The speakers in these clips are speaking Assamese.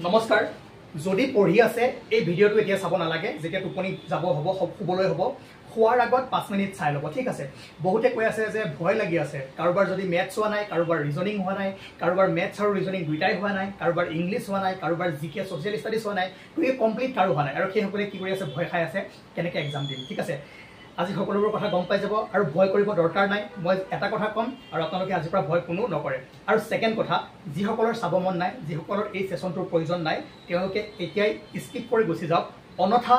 নমস্কাৰ। যদি পঢ়ি আছে এই ভিডিঅ'টো এতিয়া চাব নালাগে, যেতিয়া টোপনি যাব হ'ব, শুবলৈ হ'ব, খোৱাৰ আগত 5 মিনিট চাই ল'ব, ঠিক আছে। বহুতে কৈ আছে যে ভয় লাগি আছে, কাৰোবাৰ যদি মেথছ হোৱা নাই, কাৰোবাৰ ৰিজনিং হোৱা নাই, কাৰোবাৰ মেথছ আৰু ৰিজনিং দুইটাই হোৱা নাই, কাৰোবাৰ ইংলিছ হোৱা নাই, কাৰোবাৰ জি কে ছ'চিয়েল ষ্টাডিজ হোৱা নাই, গতিকে কমপ্লিট কাৰো হোৱা নাই। আৰু সেইসকলে কি কৰি আছে, ভয় খাই আছে, কেনেকৈ এক্সাম দিম, ঠিক আছে। আজি সকলোবোৰ কথা গম পাই যাব আৰু ভয় কৰিব দৰকাৰ নাই। মই এটা কথা ক'ম আৰু আপোনালোকে আজিৰ পৰা ভয় কোনো নকৰে। আৰু ছেকেণ্ড কথা, যিসকলৰ চাব মন নাই, যিসকলৰ এই ছেশ্যনটোৰ প্ৰয়োজন নাই, তেওঁলোকে এতিয়াই স্কিপ কৰি গুচি যাওক। অন্যথা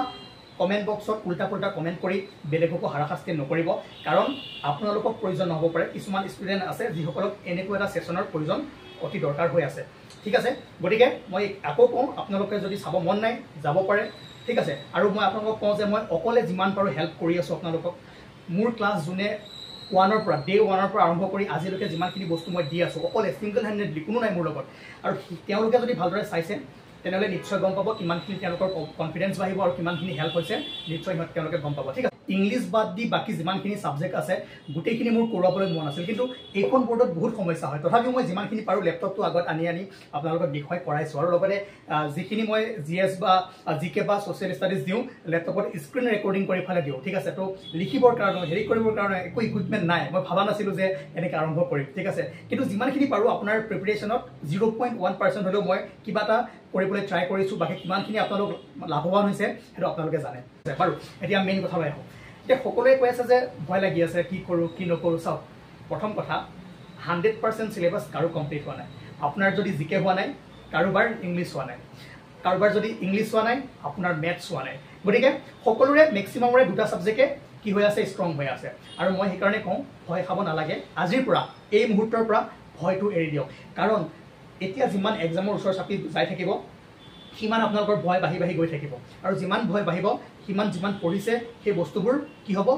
কমেণ্ট বক্সত উল্টা পুল্টা কমেণ্ট কৰি বেলেগকো হাৰাশাস্তি নকৰিব, কাৰণ আপোনালোকক প্ৰয়োজন নহ'ব পাৰে। কিছুমান ষ্টুডেণ্ট আছে যিসকলক এনেকুৱা এটা ছেশ্যনৰ প্ৰয়োজন অতি দৰকাৰ হৈ আছে, ঠিক আছে। গতিকে মই আকৌ কওঁ, আপোনালোকে যদি চাব মন নাই যাব পাৰে, ঠিক আছে। আৰু মই আপোনালোকক কওঁ যে মই অকলে যিমান পাৰোঁ হেল্প কৰি আছোঁ আপোনালোকক। মোৰ ক্লাছ যোনে ওৱানৰ পৰা ডে ওৱানৰ পৰা আৰম্ভ কৰি আজিলৈকে যিমানখিনি বস্তু মই দি আছোঁ অকলে ছিংগল হেণ্ডেডলি, কোনো নাই মোৰ লগত। আৰু তেওঁলোকে যদি ভালদৰে চাইছে তেনেহ'লে নিশ্চয় গম পাব কিমানখিনি তেওঁলোকৰ কনফিডেঞ্চ বাঢ়িব আৰু কিমানখিনি হেল্প হৈছে, নিশ্চয় সিহঁত তেওঁলোকে গম পাব, ঠিক আছে। ইংলিছ বাদ দি বাকী যিমানখিনি ছাবজেক্ট আছে গোটেইখিনি মোৰ কৰোৱাবলৈ মন আছিল, কিন্তু এইখন বৰ্ডত বহুত সমস্যা হয়। তথাপিও মই যিমানখিনি পাৰোঁ লেপটপটো আগত আনি আনি আপোনালোকক দেখুৱাই কৰাইছোঁ। আৰু লগতে যিখিনি মই জি এছ বা জি কে বা ছ'চিয়েল ষ্টাডিজ দিওঁ, লেপটপত স্ক্ৰীণ ৰেকৰ্ডিং কৰি পেলাই দিওঁ, ঠিক আছে। তো লিখিবৰ কাৰণে, হেৰি কৰিবৰ কাৰণে একো ইকুইপমেণ্ট নাই। মই ভবা নাছিলোঁ যে এনেকৈ আৰম্ভ কৰিম, ঠিক আছে। কিন্তু যিমানখিনি পাৰোঁ আপোনাৰ প্ৰিপেৰেশ্যনত 0.1% হ'লেও মই কিবা এটা কৰিবলৈ ট্ৰাই কৰিছোঁ। বাকী কিমানখিনি আপোনালোক লাভৱান হৈছে সেইটো আপোনালোকে জানে। বাৰু এতিয়া মেইন কথালৈ আহোঁ। এতিয়া সকলোৱে কৈ আছে যে ভয় লাগি আছে, কি কৰোঁ কি নকৰোঁ। চাওক, প্ৰথম কথা, 100% চিলেবাছ কাৰো কমপ্লিট হোৱা নাই। আপোনাৰ যদি জি কে হোৱা নাই, কাৰোবাৰ ইংলিছ হোৱা নাই, কাৰোবাৰ যদি ইংলিছ হোৱা নাই, আপোনাৰ মেথছ হোৱা নাই। গতিকে সকলোৰে মেক্সিমামৰে দুটা ছাবজেক্টে কি হৈ আছে, ষ্ট্ৰং হৈ আছে। আৰু মই সেইকাৰণে কওঁ ভয় খাব নালাগে। আজিৰ পৰা, এই মুহূৰ্তৰ পৰা ভয়টো এৰি দিয়ক। কাৰণ এতিয়া যিমান এক্সামৰ ওচৰ চাপি যাই থাকিব সিমান আপোনালোকৰ ভয় বাঢ়ি বাঢ়ি গৈ থাকিব। আৰু যিমান ভয় বাঢ়িব সিমান যিমান পঢ়িছে সেই বস্তুবোৰ কি হ'ব,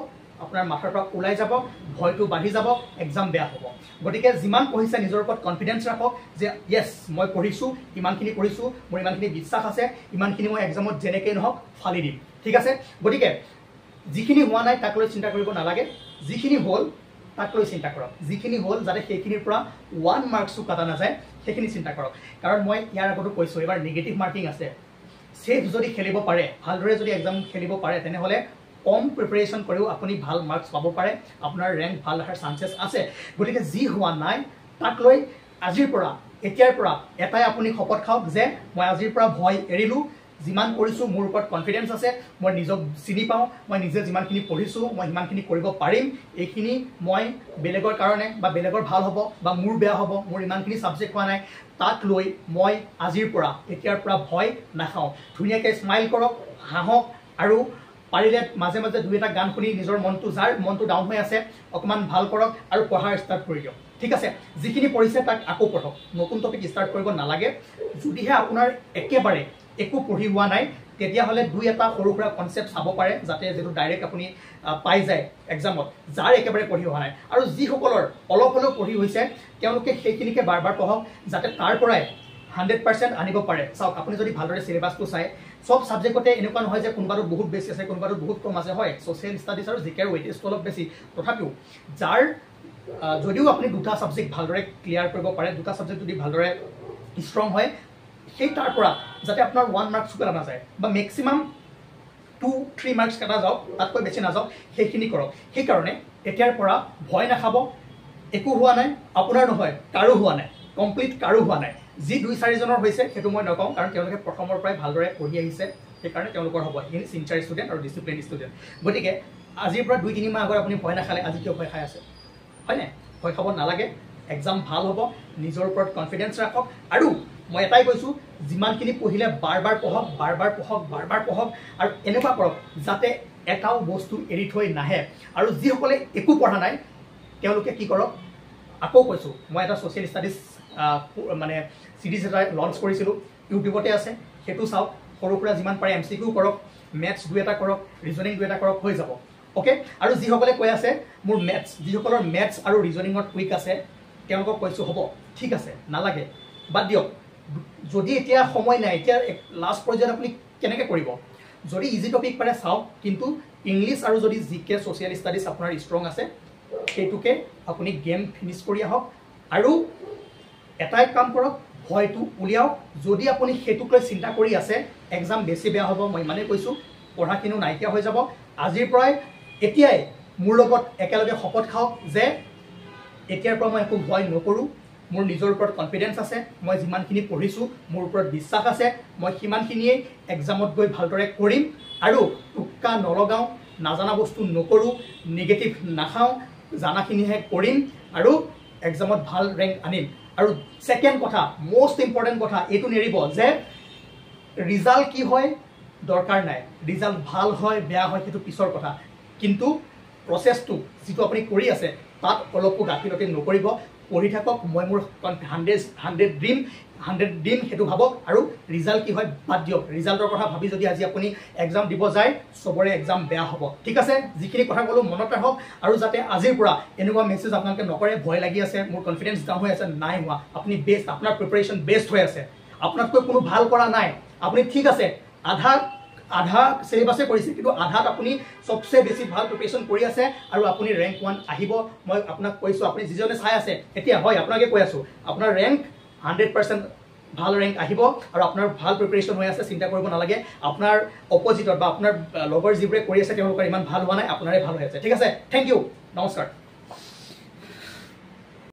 আপোনাৰ মাথাৰ পৰা ওলাই যাব, ভয়টো বাঢ়ি যাব, এক্সাম বেয়া হ'ব। গতিকে যিমান পঢ়িছে নিজৰ ওপৰত কনফিডেঞ্চ ৰাখক যে য়েছ, মই পঢ়িছোঁ, ইমানখিনি পঢ়িছোঁ, মোৰ ইমানখিনি বিশ্বাস আছে, ইমানখিনি মই এক্সামত যেনেকেই নহওক ফালি দিম, ঠিক আছে। গতিকে যিখিনি হোৱা নাই তাক লৈ চিন্তা কৰিব নালাগে, যিখিনি হ'ল তাক লৈ চিন্তা কৰক। যিখিনি হ'ল যাতে সেইখিনিৰ পৰা 1 মাৰ্কছো কটা নাযায় সেইখিনি চিন্তা কৰক। কাৰণ মই ইয়াৰ আগতো কৈছোঁ, এইবাৰ নিগেটিভ মাৰ্কিং আছে। ছেফ যদি খেলিব পাৰে, ভালদৰে যদি এক্সাম খেলিব পাৰে, তেনেহ'লে কম প্ৰিপেৰেশ্যন কৰিও আপুনি ভাল মাৰ্কছ পাব পাৰে, আপোনাৰ ৰেংক ভাল অহাৰ চান্সেছ আছে। গতিকে যি হোৱা নাই তাক লৈ আজিৰ পৰা, এতিয়াৰ পৰা এটাই আপুনি শপত খাওক যে মই আজিৰ পৰা ভয় এৰিলোঁ, যিমান কৰিছোঁ মোৰ ওপৰত কনফিডেঞ্চ আছে, মই নিজক চিনি পাওঁ, মই নিজে যিমানখিনি পঢ়িছোঁ মই সিমানখিনি কৰিব পাৰিম। এইখিনি মই বেলেগৰ কাৰণে বা বেলেগৰ ভাল হ'ব বা মোৰ বেয়া হ'ব, মোৰ ইমানখিনি ছাবজেক্ট হোৱা নাই, তাক লৈ মই আজিৰ পৰা, এতিয়াৰ পৰা ভয় নাখাওঁ। ধুনীয়াকৈ স্মাইল কৰক, হাঁহক, আৰু পাৰিলে মাজে মাজে দুই এটা গান শুনি নিজৰ মনটো, যাৰ মনটো ডাউন হৈ আছে অকণমান ভাল কৰক আৰু পঢ়াৰ ষ্টাৰ্ট কৰি দিয়ক, ঠিক আছে। যিখিনি পঢ়িছে তাক আকৌ পঢ়ক, নতুন টপিক ষ্টাৰ্ট কৰিব নালাগে। যদিহে আপোনাৰ একেবাৰে একো পঢ়ি হোৱা নাই, তেতিয়াহ'লে দুই এটা সৰু সুৰা কনচেপ্ট চাব পাৰে, যাতে যিটো ডাইৰেক্ট আপুনি পাই যায় এক্সামত, যাৰ একেবাৰে পঢ়ি হোৱা নাই। আৰু যিসকলৰ অলপ হ'লেও পঢ়ি হৈছে তেওঁলোকে সেইখিনিকে বাৰ বাৰ পঢ়ক, যাতে তাৰ পৰাই 100% আনিব পাৰে। চাওক, আপুনি যদি ভালদৰে চিলেবাছটো চায়, চব ছাবজেক্টতে এনেকুৱা নহয় যে কোনোবাটোত বহুত বেছি আছে, কোনোবাটোত বহুত কম আছে। হয়, ছ'চিয়েল ষ্টাডিজ আৰু জি কেৰ ৱেইটেজটো অলপ বেছি, তথাপিও যাৰ যদিও আপুনি দুটা ছাবজেক্ট ভালদৰে ক্লিয়াৰ কৰিব পাৰে, দুটা ছাবজেক্ট যদি ভালদৰে ষ্ট্ৰং হয়, সেই তাৰ পৰা যাতে আপোনাৰ 1 মাৰ্কছ কটা নাযায় বা মেক্সিমাম 2-3 মাৰ্কছ কটা যাওক, তাতকৈ বেছি নাযাওক, সেইখিনি কৰক। সেইকাৰণে এতিয়াৰ পৰা ভয় নাখাব। একো হোৱা নাই আপোনাৰ, নহয় কাৰো হোৱা নাই, কমপ্লিট কাৰো হোৱা নাই। যি 2-4জনৰ হৈছে সেইটো মই নকওঁ, কাৰণ তেওঁলোকে প্ৰথমৰ পৰাই ভালদৰে পঢ়ি আহিছে, সেইকাৰণে তেওঁলোকৰ হ'ব। সেইখিনি চিনচিয়াৰ ষ্টুডেণ্ট আৰু ডিচিপ্লিন ষ্টুডেণ্ট। গতিকে আজিৰ পৰা 2-3 মাহ আগত আপুনি ভয় নাখালে আজি কিয় ভয় খাই আছে, হয়নে? ভয় খাব নালাগে, এক্সাম ভাল হ'ব, নিজৰ ওপৰত কনফিডেঞ্চ ৰাখক। আৰু মই এটাই কৈছোঁ, যিমানখিনি পঢ়িলে বাৰ বাৰ পঢ়ক, বাৰ বাৰ পঢ়ক, বাৰ বাৰ পঢ়ক, আৰু এনেকুৱা কৰক যাতে এটাও বস্তু এৰি থৈ নাহে। আৰু যিসকলে একো পঢ়া নাই তেওঁলোকে কি কৰক, আকৌ কৈছোঁ, মই এটা ছ'চিয়েল ষ্টাডিজ মানে চিৰিজ এটা লঞ্চ কৰিছিলোঁ, ইউটিউবতে আছে, সেইটো চাওক। সৰুৰ পৰা যিমান পাৰে এম চি কিউ কৰক, মেথছ দুই এটা কৰক, ৰিজনিং দুই এটা কৰক, হৈ যাব, অ'কে। আৰু যিসকলে কৈ আছে মোৰ মেথছ, যিসকলৰ মেথছ আৰু ৰিজনিঙত উইক আছে, তেওঁলোকক কৈছোঁ হ'ব, ঠিক আছে, নালাগে, বাদ দিয়ক। যদি এতিয়া সময় নাই, এতিয়া লাষ্ট পৰ্যায়ত আপুনি কেনেকৈ কৰিব? যদি ইজি টপিক পাৰে চাওক, কিন্তু ইংলিছ আৰু যদি জি কে ছ'চিয়েল ষ্টাডিজ আপোনাৰ ষ্ট্ৰং আছে, সেইটোকে আপুনি গেম ফিনিছ কৰি আহক। আৰু এটাই কাম কৰক, ভয়টো উলিয়াওক। যদি আপুনি সেইটোক লৈ চিন্তা কৰি আছে, এক্সাম বেছি বেয়া হ'ব, মই ইমানেই কৈছোঁ, পঢ়াখিনিও নাইকিয়া হৈ যাব। আজিৰ পৰাই এতিয়াই মোৰ লগত একেলগে শপত খাওক যে এতিয়াৰ পৰা মই একো ভয় নকৰোঁ, মোৰ নিজৰ ওপৰত কনফিডেঞ্চ আছে, মই যিমানখিনি পঢ়িছোঁ মোৰ ওপৰত বিশ্বাস আছে, মই সিমানখিনিয়েই এক্সামত গৈ ভালদৰে কৰিম আৰু টোক্কা নলগাওঁ, নাজানা বস্তু নকৰোঁ, নিগেটিভ নাখাওঁ, জানাখিনিহে কৰিম আৰু এক্সামত ভাল ৰেংক আনিম। আৰু ছেকেণ্ড কথা, মষ্ট ইম্পৰ্টেণ্ট কথা, এইটো নেৰিব যে ৰিজাল্ট কি হয় দৰকাৰ নাই, ৰিজাল্ট ভাল হয় বেয়া হয় সেইটো পিছৰ কথা, কিন্তু প্ৰচেছটো যিটো আপুনি কৰি আছে তাত অলপো গাফিলতি নকৰিব, পঢ়ি থাকক। মই মোৰ 100 দিম, 100 দিম সেইটো ভাবক আৰু ৰিজাল্ট কি হয় বাদ দিয়ক। ৰিজাল্টৰ কথা ভাবি যদি আজি আপুনি এক্সাম দিব যায়, চবৰে এক্সাম বেয়া হ'ব। ঠিক আছে, যিখিনি কথা ক'লোঁ মনত ৰাখক আৰু যাতে আজিৰ পৰা এনেকুৱা মেছেজ আপোনালোকে নকৰে, ভয় লাগি আছে, মোৰ কনফিডেঞ্চ ডাউন হৈ আছে, নাই হোৱা। আপুনি বেষ্ট, আপোনাৰ প্ৰিপেৰেশ্যন বেষ্ট হৈ আছে, আপোনাতকৈ কোনো ভাল কৰা নাই, আপুনি ঠিক আছে, আধা আধা চিলেবাছে কৰিছে, কিন্তু আধাত আপুনি চবচে বেছি ভাল প্ৰিপেৰেশ্যন কৰি আছে আৰু আপুনি ৰেংক 1 আহিব। মই আপোনাক কৈছোঁ, আপুনি যিজনে চাই আছে এতিয়া, হয় আপোনাকে কৈ আছোঁ, আপোনাৰ ৰেংক 100% ভাল ৰেংক আহিব আৰু আপোনাৰ ভাল প্ৰিপেৰেশ্যন হৈ আছে, চিন্তা কৰিব নালাগে। আপোনাৰ অপজিটত বা আপোনাৰ লগৰ যিবোৰে কৰি আছে তেওঁলোকৰ ইমান ভাল হোৱা নাই, আপোনাৰে ভাল হৈ আছে। ঠিক আছে, thank U, নমস্কাৰ।